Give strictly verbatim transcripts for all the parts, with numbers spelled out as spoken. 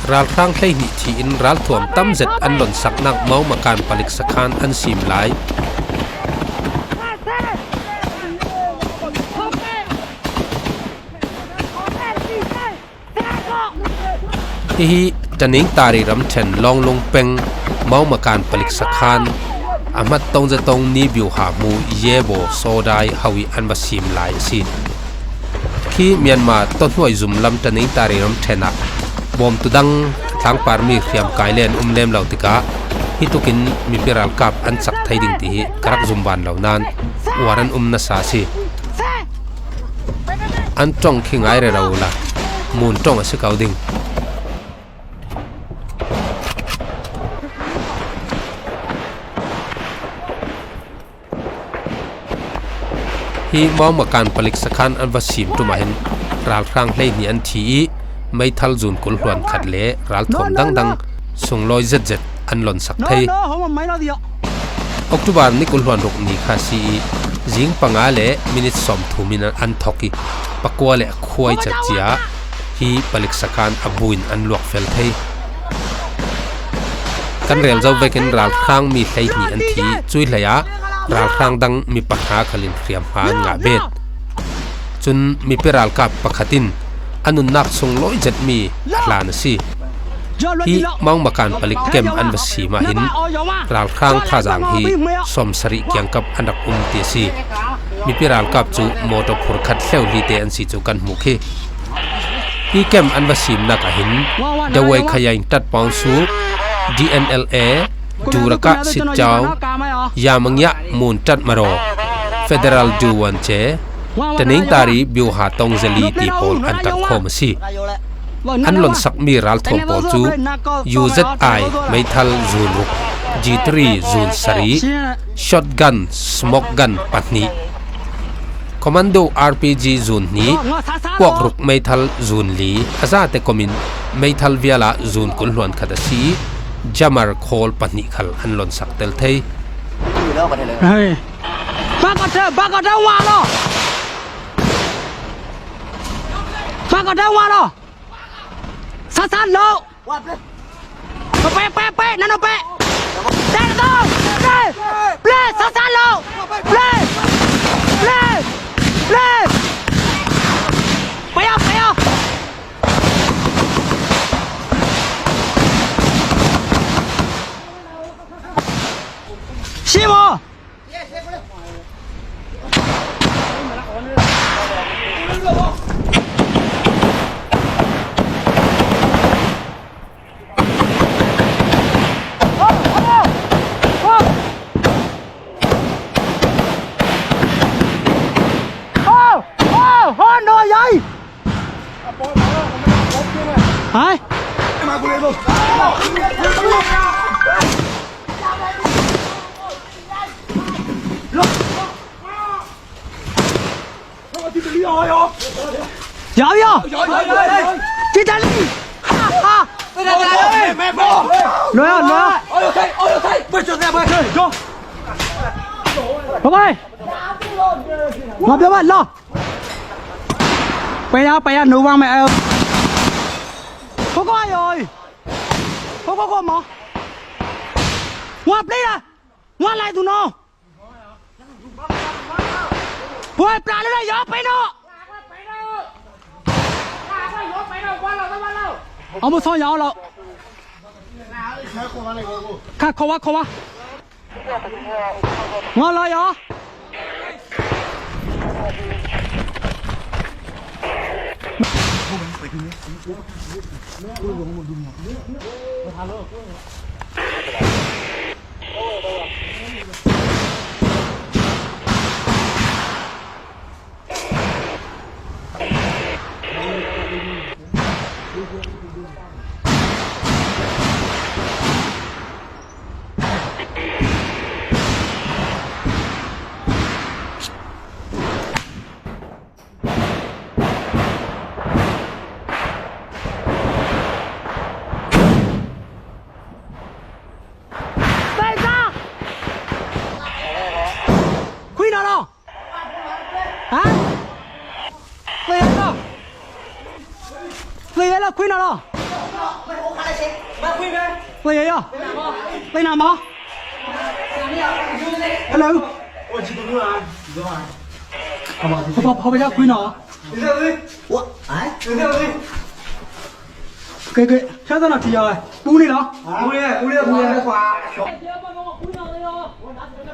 Ralhrang hleihnih thi-in ralthuam tamzet an lonsak nak Maumakan palik sakhan an sim lai. Hihi Tanintari ramṭhen Lawnglung peng Maumakan palik sakhan a hmat Taungzatong ni biuha hmu Yebo Sodai ho ih an va sim lai a si. Khi Myanmar tawhnuai zum lam Tanintari ramṭhen ah bawmtu dang tlangpar mi hriamkai le an um lem lo tikah hitukin mipi ralkap an cak thei ding tihi ka rak zum van lo nan uar an um nasa a si. An ṭong khi ngai rero uh la, mun ṭong a si ko ding. Hi Maumakan palik sakhan an va sim ṭum ah hin ralhrang hleihnih an thi ih meithal zun kul hluan khat le ralthuam dangdang sunglawi zetzet an lonsak thei. October ni kul hluan ruk ni kha si ih zing panga le minit sawmthum in an thok ih pakua le a khuai chat cia hi palik sakhan a buin an luak fel thei. Kan rel zo vekin ralhrang mi hleihnih an thi ih cuih hlei ah ralhrang dang mi pahra khalin hriamhma an ngah bet. Cun mipi ralkap pakhat in a nunnak sunglawi zetmi a hlan a si. Hi Maumakan palik kem an va sim ah hin ralhrang thazang hi sawmsarih kiangkap an rak um ti a si. Mipi ralkap cu mawtaw phur khat hleuh hlite an si cu kan hmuh khi. Hi kem an va simnak ah hin Dawei Khayang tat pawngsu, D N L A, Durakah Sitcaung, Yamangiah Mun tat maraw, Federal Duwanche, Tanintari Biuha Tongzali ti pawl an ṭangkhawm a si. An lonsakmi ralthuam pawl cu U Z I meithal zun ruk, G three zun sarih, shotgun, smoke gun pahnih, Commando R P G zun hnih, puak ruk meithal zun li, a zate komin meithal vialah zun kul hluan khat a si ih, Jammer khawl pahnih khal an lonsak tel thei. Hey. Ba ko thơ, ba ko thơ wa lo. Ba ko thơ wa lo. Sa sa lo. Pe, pe, pe, nano pe. Dah tu. Play. Play, sa sa lo. Play. Play. Play. Paya, paya. Simo. Hả? Giỏi vô. Giỏi, giỏi, giỏi, giỏi. Kita ni. Ha, ha. Lùi, lùi. Ôi, ôi, ôi, ôi. Bye, bye. Ngọc Bill ơi, lo. Bây giờ, bây giờ, nụ vang mẹ ơi. Không có ai rồi. Không có con mà. Ngọc đi à. Ngọc lại tụi nó. Ôi, pla lưới đó, gió bay nó. Ông mua soi gió lọ. Khát khô quá, khô quá. Ngon lo gió. Khui nó lo. Hả? Khui nó lo. Khui nó lo, khui nó lo. သိရရ သိနာမ Hello ဟောပါဟောပါခွေးနော် ကဲကဲ ဖြတ်တော့တော့ထီရယ် ပူနေနော် ပူနေ ပူနေ ပူနေ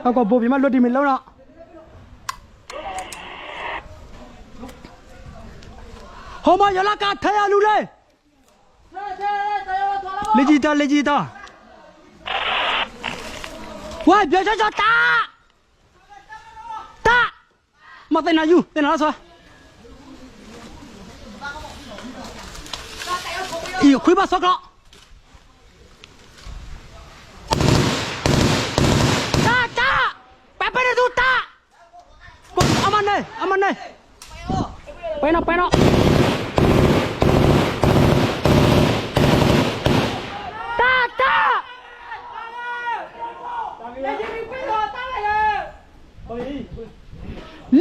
အကောဘိုးဘီမလွတ်တီမီလုံးတော့ ဟောမရလကထဲရလူလေ လေ့ကျင့်တာ လေ့ကျင့်တာ ဝါ ပြောကြတာ တာ မသိနာယူ သိနာလားဆို အီ ခွေးပါစောက်တော့ တာ တာ ပဲပဲနဲ့သူ တာ အမနဲ့ အမနဲ့ ပဲနော် ပဲနော် တာ တာ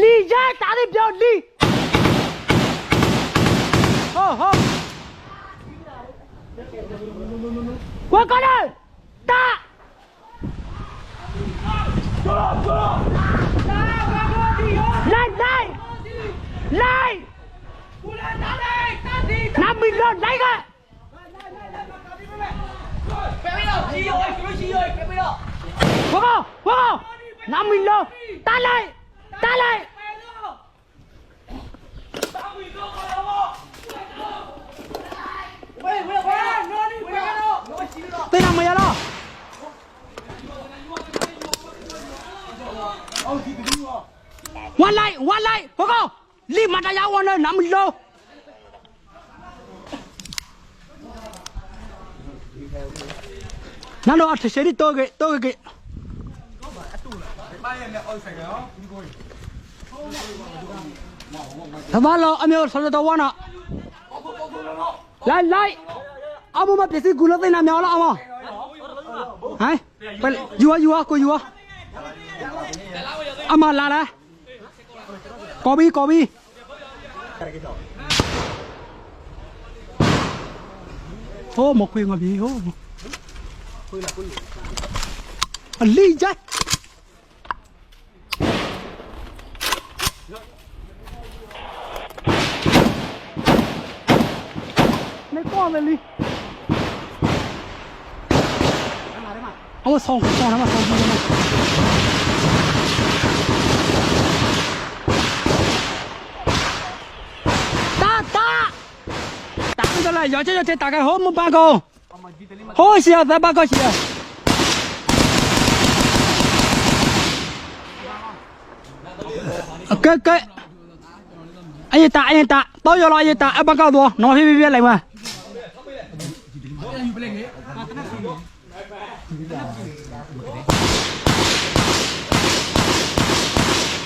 လီယဲတားဒီပြောလီ ဟောဟော ဝဲကောလေ တာ လိုက် လိုက် လိုက် နမီးလော လိုက်က ဝကော ဝကော နမီးလော တားလိုက် တားလိုက် သိနာမရလား ဝါလိုက် ဝါလိုက် ဝကော လီမတယာဝနနမီးလော နန်းတော်အထက်ရှယ်ရီတိုးက့တိုးက့ သဘာလောအမျိုးဆလတော်ဝါနာ လိုက် လိုက် အမမပစ္စည်းကူလို့သိနာမြော်လားအမ ဟမ် ယူဝါ ယူဝါ ကိုယူဝါ အမလာလား ကော်ပီ ကော်ပီ ဟိုး မခွေငါပြီ ဟိုး အလီယဲ နေကောင်းတယ်လီ အဝဲဆောင် ဆောင်နမ ဆောင်ကြည့်နမ တာ တာ တာ မီးတလဲ ရော်ချဲ ရော်ချဲ တာ ကဲ ဟိုး မဘၣ်ကော ဟိုး ရှီယာ သဲဘၣ်ကော ရှီယာ ကဲ ကဲ အရင်တာ အရင်တာ တော့ရော်လီၤ အရင်တာ အဘၣ်ကော သွား နော် ဖြည်းဖြည်းဖြည်း လိုက်ပါ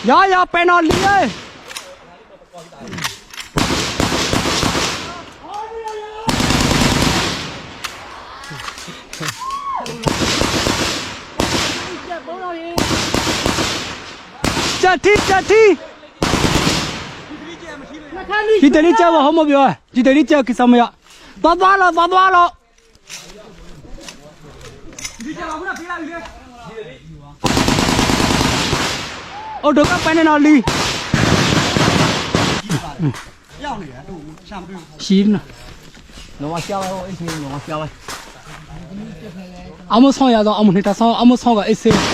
ရော် ရော် ပဲနော် လီ ကျထီ ကျထီ ကျထီ ကျဝဟိုး မဘျီ ကျထီ ကျ ကစမယ သွားသွားလီၤ သွားသွားလီၤ အိၣ်ဒိကပဲန့ၣ်နီၤလံ ရှံန အမ့ၢ်ဆီၣ်ယၤဒီး အမ့ၢ်န့ၢ်တၢ်ဆီၣ် အမ့ၢ်ဆီၣ်ကီးအ့ၣ်စ့ ဘီကီၢ်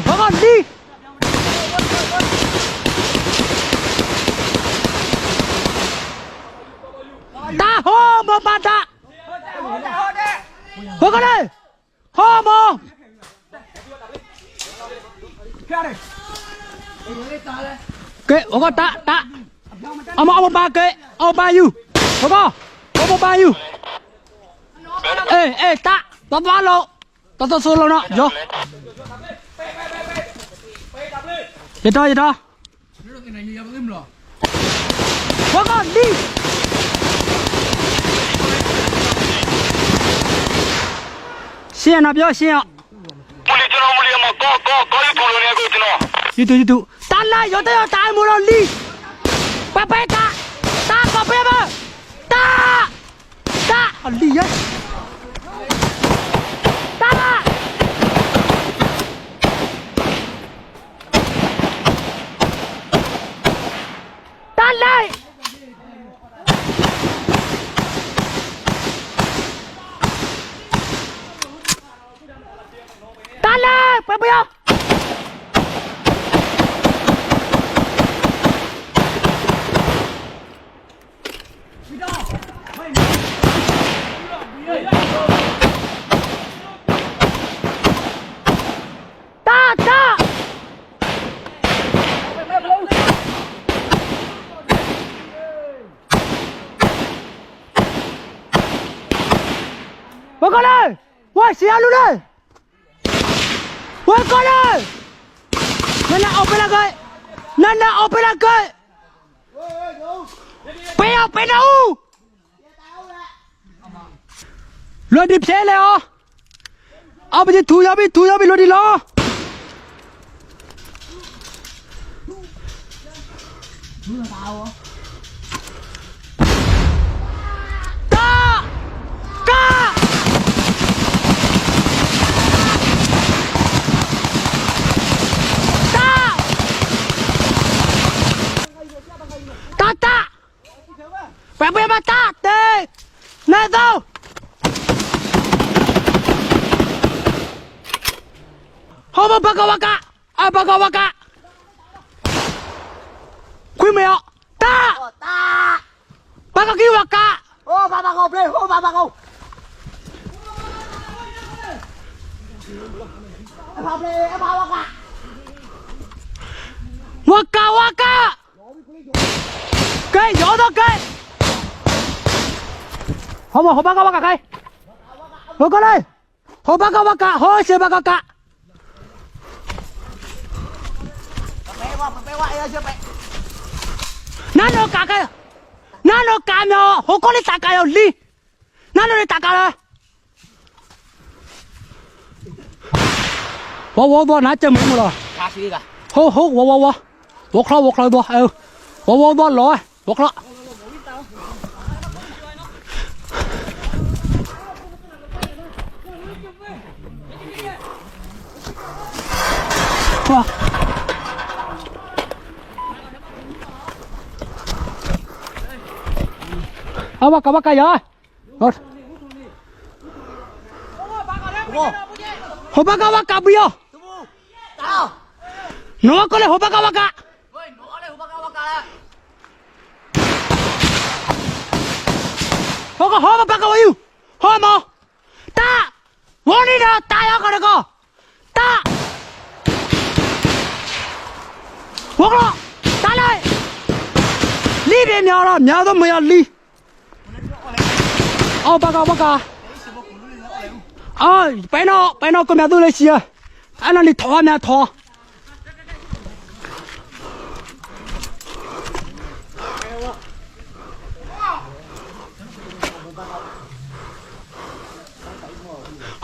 ဘီကီၢ်လံ တၢ်ဟိမၤဘၣ်တၢ် ဘီကီၢ်န့ၣ် ဟိမၤ ကဲ ဘီကီၢ် တၢ် တၢ် အမ့ၢ် အမ့ၢ်ဘၣ်ကဲ အမ့ၢ်ဘၣ်ယူၢ် ဘီကီၢ် အမ့ၢ်ဘၣ်ယူၢ် အဲ အဲ တၢ် သွားသွားလီၤ တၢ်တဆိလီၤနီၤ ယီၤ ယတီၤ ယတီၤ ဘီကီၢ်လံ ရှင်းရနော် ပြောရှင်းရ YouTube YouTube တၢ်လၢယိၤတယိၤတၢ်မူလီၤလံ ပှဲပှဲတၢ် တၢ်ကီၢ်ပှဲဘၢ တၢ် တၢ် လီယဲ တၢ် တၢ်လဲ တၢ်လဲ ပှဲၤပှဲၤ တၢ် တၢ် ဝဲကီးလဲၣ် ဝဲစံးအလူလဲၣ် ဝဲကီးလဲၣ် နနအိၣ်ဖဲလၢက့ နနအိၣ်ဖဲလၢက့ ပဲအီၤပဲနအူ လွဲၢ်ဒံးဖျဲလဲၣ်အီၤ အီၣ်ပယီၤထူယီၤဘံၣ်ထူယီၤဘံၣ်လွဲၢ်ဒံးလီၤ တၢ် တၢ် တၢ် တၢ် တၢ် ပှဲၤပှဲၤမးတၢ် တ့ နဲသိ ဟီၣ်မးဘၣ်ကီးဝဲကး အဘၣ်ကီးဝဲကး ခွံမ့ၢ်အီၤ တၢ် ဘၣ်ကီးကံဝဲကး ဝဲကးဝဲကး ကဲ ယီၤသီကဲ ဟီၣ်မး ဟီၣ်ဘၣ်ကီးဝဲကးခဲ ဝဲကီးလဲၣ် ဟီၣ်ဘၣ်ကီးဝဲကး ဟီၣ်စ့ဘၣ်ကီးကး နၤနီၢ်ကးခဲ နၤနီၢ်ကးမ့ၢ်အီၤ ဟီၣ်ကီးလံတၢ်ကးယီၤလံ နၤနီၢ်လံတၢ်ကးလၢ ဝီဝီဝီ နၤကဲမုာ်မုာ်လီၤ ဟိဟိ ဝီဝီဝီ ဝီချီဝီချီဝီ ဝီဝီဝီလီၤ ဝီချီ အဝဲကဝဲကယၤ ဟိဘၣ်ကဝဲကဘံယီၤ နီၢ်ကီးလၢဟိဘၣ်ကဝဲက ဟိကဟိဘၣ်ကဝဲယူၤ ဟိမး တၢ် ဝီန့ၣ်ဒီးတၢ်ယီၤကီးတကီး တၢ် ဝီကျီ တၢ်လဲ လံဘ့ၣ်မ့ၢ်အီၤလီၤ မ့ၢ်အီၤသိးမ့ၢ်ယီၤလံ အီၣ်ဘၣ်ကီးဘၣ်ကီး အီၣ် ပဲနီၢ် ပဲနီၢ်ကမၣ်သူလၢဆံးဧၢ အနီၢ်လံထီၣ်မ့ၢ်ထီၣ်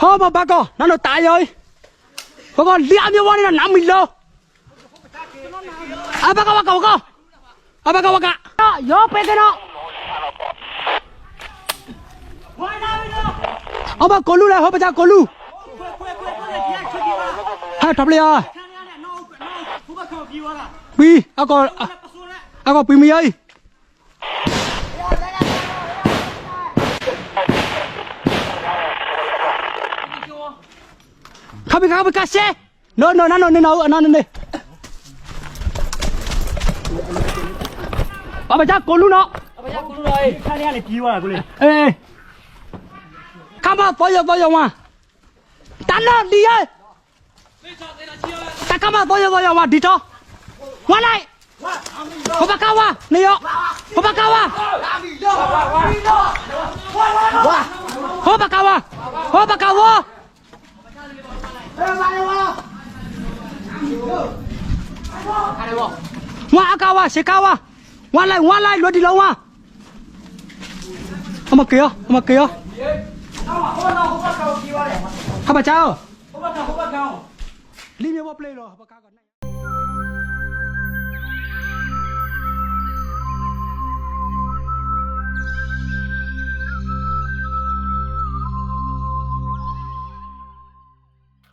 ဟီၣ်မးဘၣ်ကီး နနီၢ်တၢ်ယီၤအံၤ ဘၣ်ကီးလံအမ့ၢ်ဝီန့ၣ်ဒီးနမံၤလီၤ အဘၣ်ကီးဝဲကီးဝဲကီး အဘၣ်ကီးဝဲကီး ယီၤပဲကနီၤ အဘၣ်ကိးလူလဲၣ် ဟိပစၢကိးလူ ဟဲထီၣ်ပျဲၢ်အီၤ ပှံၤ အကီၢ် အကီၢ်ပှံၤမံၤအံၤ ခါပီခါပီကါရှဲ နီၢ်နီၢ်နီၢ်နီၢ်နီၢ်နီၢ် အဘၣ်ကၢ်ကိးလူနီၤ ခါမးသီယီၤသီယီၤဝါ တၢ်နီၢ်လံယဲ တၢ်ကမၣ်သီယီၤသီယီၤဝါဒ်ထီ ဝါလဲၣ် ဟိဘၣ်ကၢ်ဝါ န့ၣ်ယီၤ ဟိဘၣ်ကၢ်ဝါ ဟိဘၣ်ကၢ်ဝါ ဟိဘၣ်ကၢ်ဝါ ဝါအကၢ်ဝါ စ့ကၢ်ဝါ ဝါလဲၣ် ဝါလဲၣ် လွဲၢ်ဒံးလီၤဝါ အမ့ၢ်က့ၤအီၤ အမ့ၢ်က့ၤအီၤ ဟဘၣ်ကၢ်အီၤ လံမ့ၢ်ဝဲပျဲၢ်လီၤ ဟဘၣ်ကၢ်